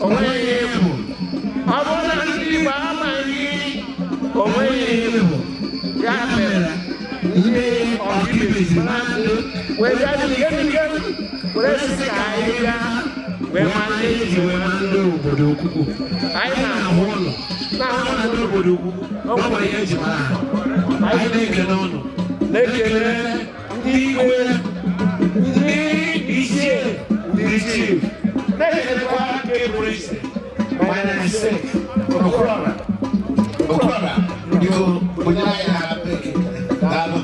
Onweghị ihe bụ. Ọ bụrụ na ndị Igbo amaghị, onweghị ihe bụ. Ya mere ndị Ọkaibe ji mmadụ wee bịa n'ike n'ike were sị ka anyị bịa wee ma ndị eji wee ma ndị obodo ukwu. Anyị na-ahụ ụlọ na-ahụ na ndị obodo ukwu o nwere ihe eji mara ha. Anyị na-ekele ụnụ, na-ekele ndị igwe, ndị ichie, ndị chief, na-ekelekwa nke pụrụ iche, my namesake, Okwuluọra. Okwuluọra, biko, onye anyị na-abịa. Daalụ.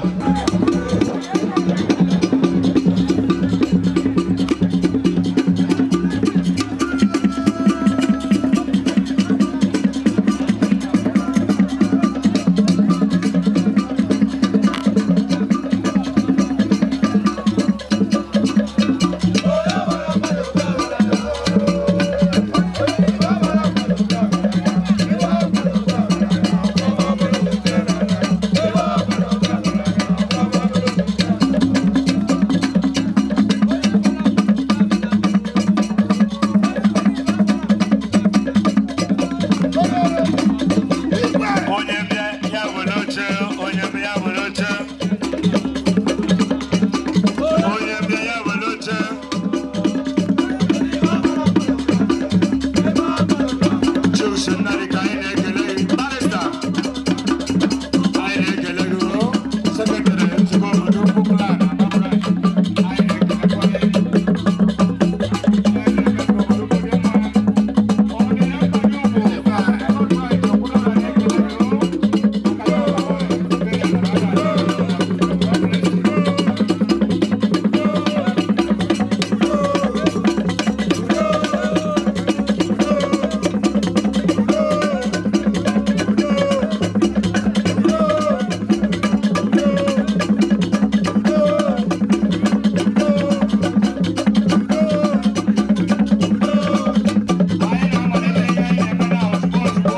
Onye bịa, ya were oche. Onye bịa, ya were oche. Onye bịa, ya were oche. Chuks Nnadi, ka anyị na-ekele gị. Barrister, anyị na-ekele gị o. Secretary nzukọ obodo ukwu clan Anambra, anyị na-ekelekwa gị. Anyị na-eme ka obodo ukwu dị mma. Ọ dị na mkpa gị ugwu. Okwuluọra na-ekele gị o. Anyị na-amalite ihe anyị na-eme na ozugbo ozugbo.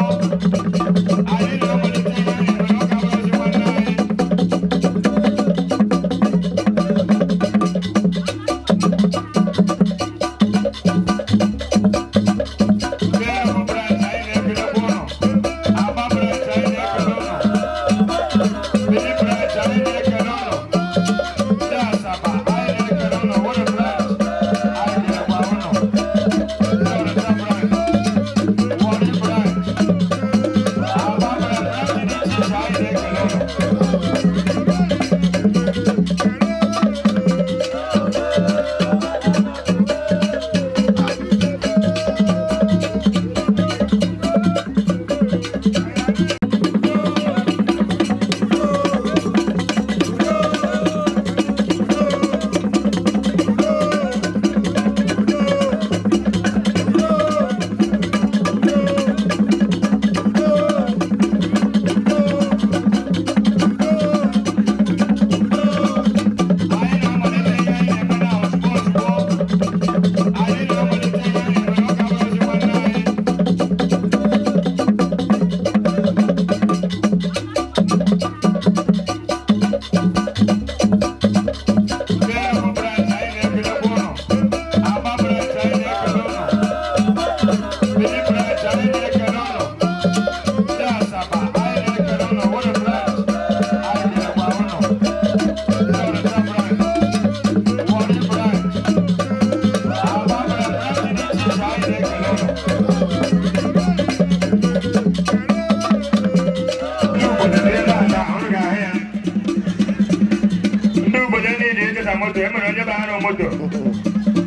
Anyị na-amalite ihe anyị na-eme na ọ ga-abụrụzi nwanne anyị. Ndị Enugu branch, anyị na-ekelekwa ụnụ. Aba branch, anyị na-ekele ụnụ. Benin branch, anyị na-ekele ụnụ. Ndị Asaba, anyị na-ekele ụnụ. Owerri branch, anyị kelekwa ụnụ. Ndị Ọnịcha branch, Warri branch, Aba branch, branch dị iche iche, anyị na-ekele ụnụ. Anyị na-amalite ihe anyị na-eme na ozugbo ozugbo. Anyị na-amalite ihe anyị na-eme na ọ ga-abụrụzi nwanne anyị. Ndị Enugu branch, anyị na-ekelekwa ụnụ. Aba branch, anyị na-ekele ụnụ. Benin branch, anyị na-ekele ụnụ. Ndị Asaba, anyị na-ekele ụnụ. Owerri branch, anyị kelekwa ụnụ. Ndị Ọnịcha branch, Warri branch, Aba branch, branch dị iche iche, anyị na-ekele ụnụ. Ndị obodo dị ebe a taa, ụnụ ga-ahụ ya. Ndị obodo niile echeta moto, e mere onye bụ arụ moto.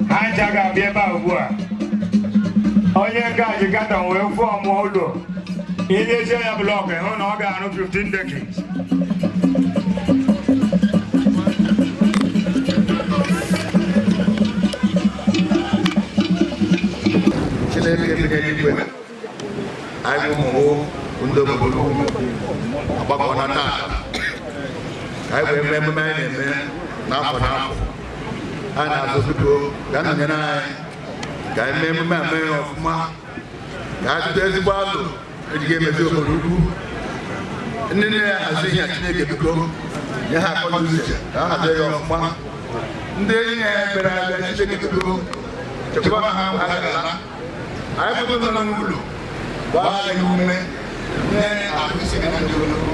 Ha ncha ga-abịa ebe a ugbu a. Onye nke a ji carton wee form ụlọ. Inyezie ya block, hụ na ọ ga-arụ 15 decades. Chineke bi n'eluigwe, anyị ụmụ ndị obodo ukwu agbakọ na taa ka anyị wee mee emume anyị na-eme n'afọ n'afọ. Anyị na-azụ, biko, ka nọnyere anyị ka anyị mee emume a, mee ya ọfụma, ka anyị tụta ezigbo alụ ejighị emezi obodo ukwu. Ndị nne ya hazi ihe a, Chineke, biko, nye ha akọ na uche ka ha hazie ya ọfụma. Ndị enyi ya bịara abịa, Chineke, biko, chekwaba ha mgbe ha ga-ala. Anyị bụ ndị nọ n'ụlọ gbaa anyị ume, nye ahụ isi gị na ndị ogologo.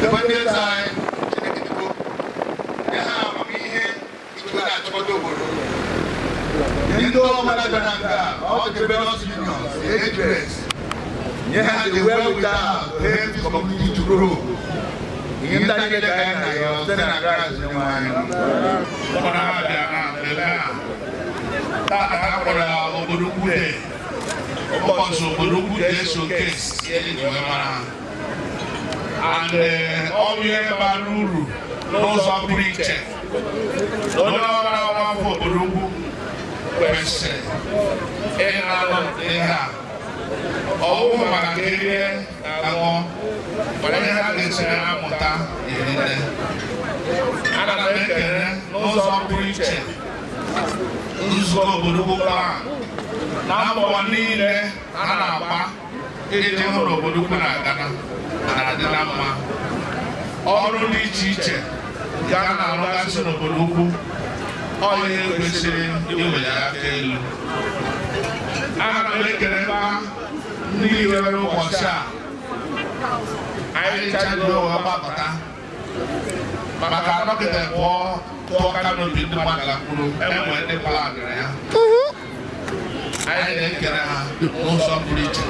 Ebe ndị eze anyị, Chineke biko, nye ha amamihe iji wee na-achịkọta obodo. Nye ndị ọbụla bịara na nke a, all the various unions, the age grades, nye ha the wherewithal to help this community to grow. Ihe ndị anyị niile ka anyị na-arịọ site na Kraịst Onyenwe anyị. Ụfọdụ ha bịa na mmemme a tata ha kpọrọ ya Obodo Ukwu Day, ụbọchị Obodo Ukwu Day showcase ihe eji wee mara ha. And ọ bụ ihe bara uru n'ụzọ pụrụ iche na onye ọbụla nwa afọ Obodo Ukwu kwesịrị ịna-anọ ihe a. Ọwụ maka ka erie na ṅụọ, mana ihe ha ga-esi na amụta erite. Ana m ekele n'ụzọ pụrụ iche nzukọ Obodo Ukwu Clan na mbọ niile ha na-agba iji hụ na Obodo Ukwu na-agana na-adị na mma. Ọrụ dị iche iche nke a na-arụgasị n'Obodo Ukwu, ọ ihe kwesịrị iweli aka elu. Ana m ekelekwa ndị were ụbọchị a anyị chaji wee gbakọta, maka anọgide pụọ tụọ canopy, ndị mmadụ gakwuru enwe ndị planịrị ya. Anyị na-ekele ha n'ụzọ pụrụ iche.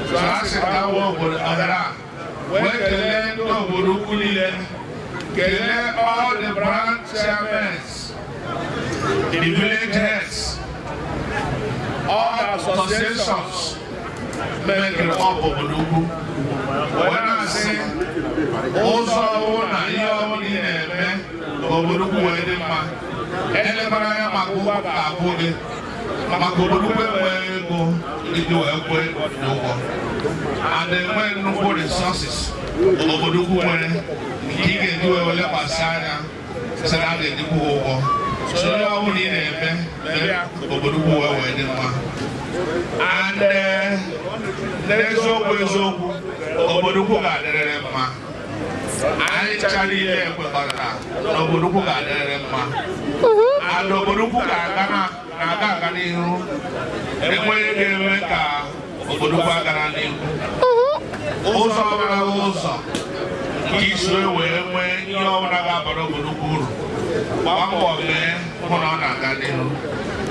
So a sị ka wee obodo ohere a wee kelee ndị Obodo Ukwu niile, kelee all the branch chairmen, the village heads, all the associations mekere up Obodo Ukwu, wee na-asị ụzọ ọwụ na ihe ọbụla ị na-eme ka Obodo Ukwu wee dị mma, elekwara anya maka ụgwọ ga-akwụ gị, maka Obodo Ukwu enweghị ego iji wee kwee ụgwọ and enwe nnukwu resources Obodo Ukwu nwere nke ị ga-eji wee lekwasị anya sị na a ga-ejikwu gị ụgwọ. So ihe ọbụla ị na-eme, mee ka Obodo Ukwu wee dị mma. And n'eziokwu eziokwu, Obodo Ukwu ga-adịrịrị mma. Anyị ncha niile ekwekọrịta na Obodo Ukwu ga-adịrịrị mma and Obodo Ukwu ga-aga na-aga aga n'ihu. Enweghị ga-eme ka Obodo Ukwu agara n'ihu. Ụzọ ọbụla bụ ụzọ nke isi wee nwee ihe ọbụla ga-abara Obodo Ukwu uru, gbaa mbọ mee hụ na ọ na-aga n'ihu.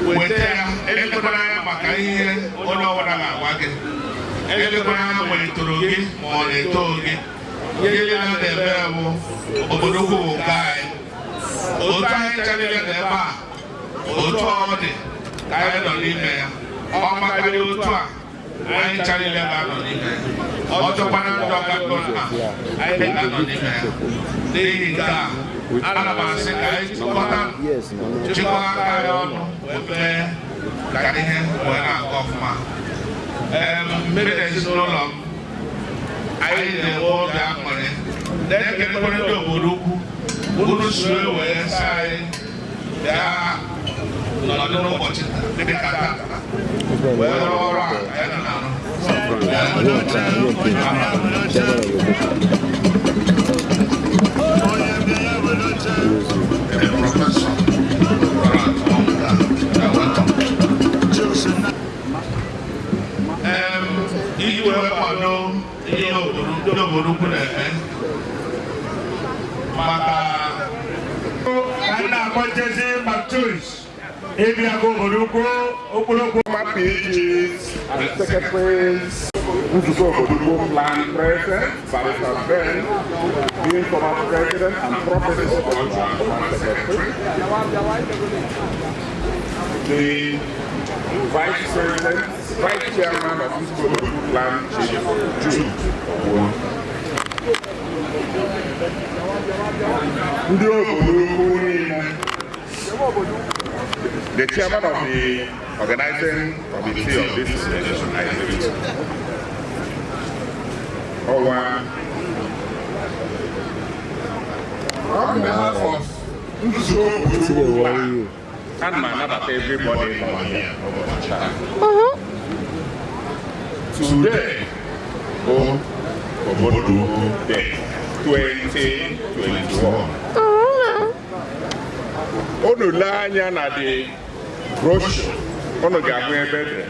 Weta ya, elekwara anya maka ihe onye ọbụla ga-agwa gị, elekwara anya ma etoro gị ma ọ na-eto gị. Ihe niile a na-eme bụ Obodo Ukwu bụ nke anyị. Otu anyị ncha niile nọ ebe a, otu ọ dị ka anyị nọ n'ime ya, ọ makarị otu a anyị ncha niile ga-anọ n'ime ya, ọ chọkwana njọ ka ndụ na anyị ga-anọ n'ime ya. N'ihi nke a, ana m asị ka anyị chịkọta chịkọ aka anyị ọnụ wee mee ka ihe wee na-aga ọfụma. Mmiri na ezinụlọ m, anyị na-enwe obi aṅụrị, na-ekelekwara ndị Obodo Ukwu unu si wee sị anyị bịa nọdụ n'ụbọchị dịka taa wee rụọ ọrụ a anyị na-arụ. Professor Grant Onga, you're welcome. Iji wee kwado ihe obodo ndị Obodo Ukwu na-eme maka Ka m na-akpọchezi Baptist ịbịago Obodo Ukwu okpolokwu. Former PGs and secretaries, Nzukọ Obodo Ukwu Clan President, Barrister Ben, being former president and Professor Ojo, former secretary. The vice president, vice chairman of Nzukọ Obodo Ukwu Clan, Chief Jude Ogwo. Ndị Obodo Ukwu niile, the chairman of the organizing committee of this election, I repeat, Owa, on behalf of Nzukọ Obodo Ukwu Clan, ana m anabata everybody nọ here n'ụbọchị taa. Today bụ Obodo Ukwu Day 2021. Unu lee anya na the brochure, unu ga-ahụ ebe dị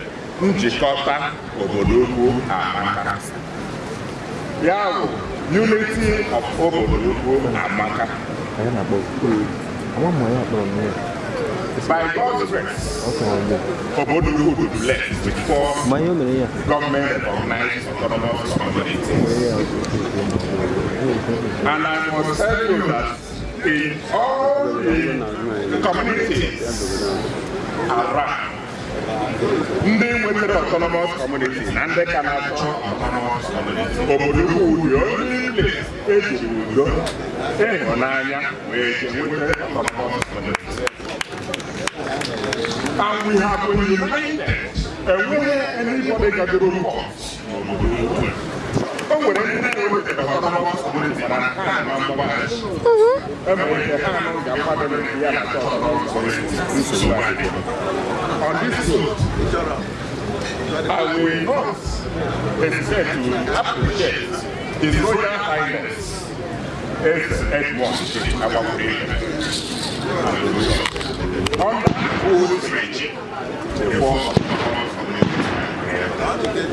Njikọta Obodo Ukwu Amaka. Ya bụ Unity of Obodo Ukwu Amaka. By God's grace, Obodo Ukwu will be blessed with four government recognized autonomous communities. And I must tell you that in all the communities around, ndị nwetara autonomous community na ndị ka na-achọ autonomous community, Obodo Ukwu the only place ejiri udo, ịhụnanya wee jee nweta autonomous community. And we have been united. Enweghị anybody gagoro court n'Obodo Ukwu. O nwere ndị na-enwetara autonomous community mana ha nọ mgbaghachi. Enwere ike ha nọ ga mmadụ na ya na-achọ autonomous community, nsogbu adịghị. On this note, I will not hesitate to appreciate His Royal Highness Eze Edmond Agbakwuru, under whose regime the four autonomous communities were created.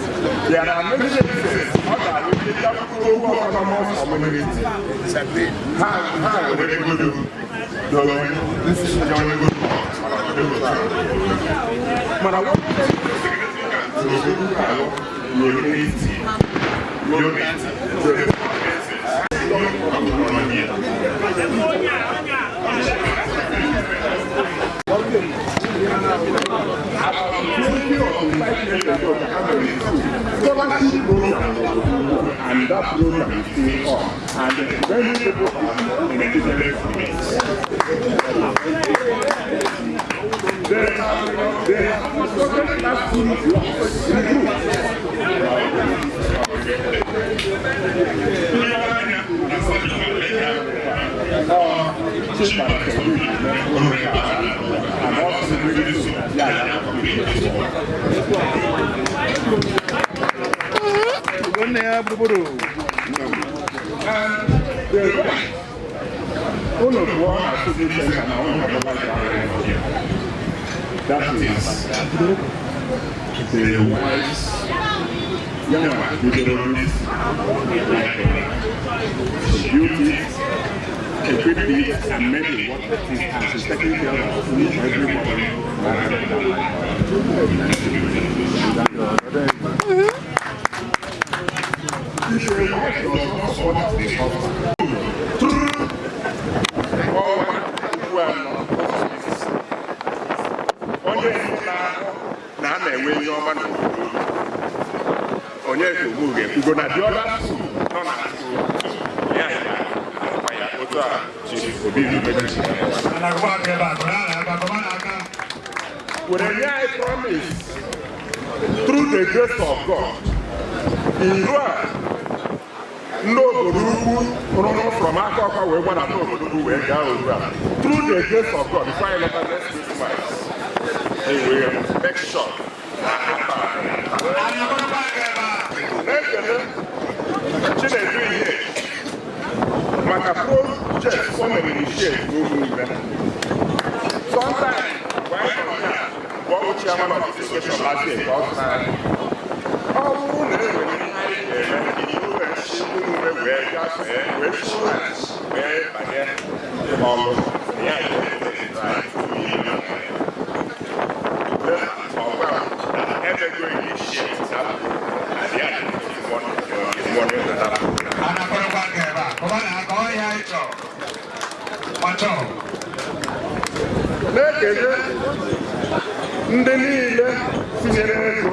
There are many cases ọ ga-awụ ndị okwu autonomous community. Ha were godo dowe nyewe godo court mana ọ dịghị otu ahụ. Mana one thing significant n'obodo ahụ, unity, unity. The four cases. 25 years ago, scholarship program, and that program is still on, and many people are benefited from it. They have constructed classroom blocks in groups. Ile anya na surgical lega. Chief Barrister Obi and also really soon, yeah. Nwanne ya gburugburu. And the right, unu pụọ na civic center na unu ọbụla ga-ahụ. That is the wise yanwa bidoro this library. She built it, equipped it, and made it what it is, and she's taking care of everybody. If a wife does not support the husband, ọnwa 4 isii, onye na-ahụ na a na-enwe ihe ọma n'obodo, onye ka ogbu ga-ekwugo na the other two nọ na ya ya akwa ya otu a Chief Obi Ibeji Anagba aka ebe a, gụrụ aha ebe a, gụba n'aka. Were nye anyị promise, through the grace of God, iru a ndị Obodo Ukwu rụrụ from aka ọkwa wee gbadata Obodo Ukwu wee gaa oru a, through the grace of God, before anyị lọta next Christmas, we will make sure na ata Anagba aka ebe a. Na-ekele Chinedu ihe maka project o mere initiate n'ụmụ ime. Sometimes mgbe anyị nọ ya, mgbe ọ bụ chairman of this association last year, ka ọ sị anyị ọ bụrụ na e nwere ihe anyị ga-eme iwu esi ụmụme wee gafee wee si wee banye ọlụ ya ga-eme ọgwa emego initiate that program, and ya is money na that program. Anagba aka ebe a, gụba n'aka, ọ ihe anyị chọrọ. Ọ chọrọ. Na-ekele ndị niile tinyere ego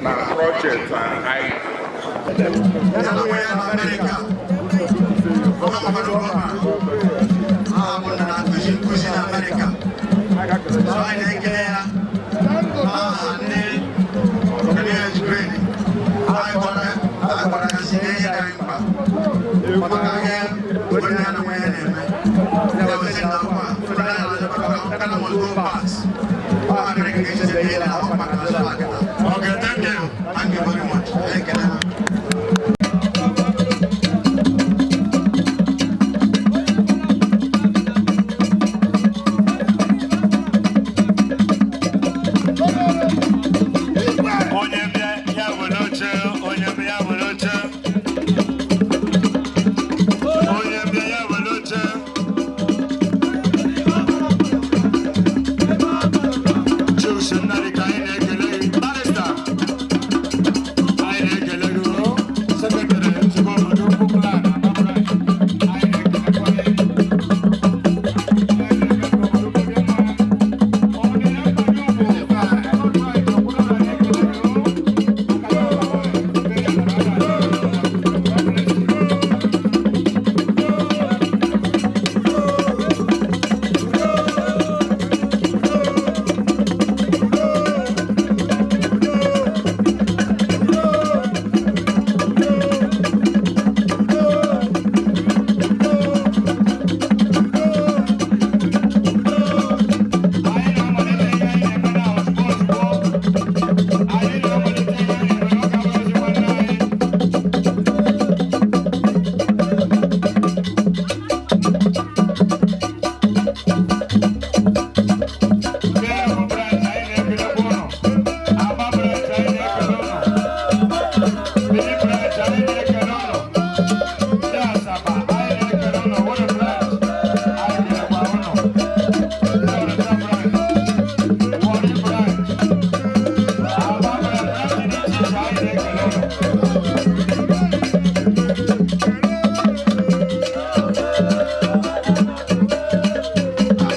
na project anyị. Ya na nwa ya na Amerịka. Ọ mmadụ ọma. Aha m na-akụzi nkụzi na Amerịka. So anyị na-ekele ya n'aha ndị NH grade. Anyị gwara ya si na ihe dị anyị mkpa. Maka ihe onye ya na nwa ya na-eme. Ya wee sị na nkwa, ndị anyị na-azụ maka Ghana must go pass. Ọ Amerịka ga-esi ihe na ọ maka na akata. Okay, thank you. Thank you very much. Ekele ha. Seminary ka anyị.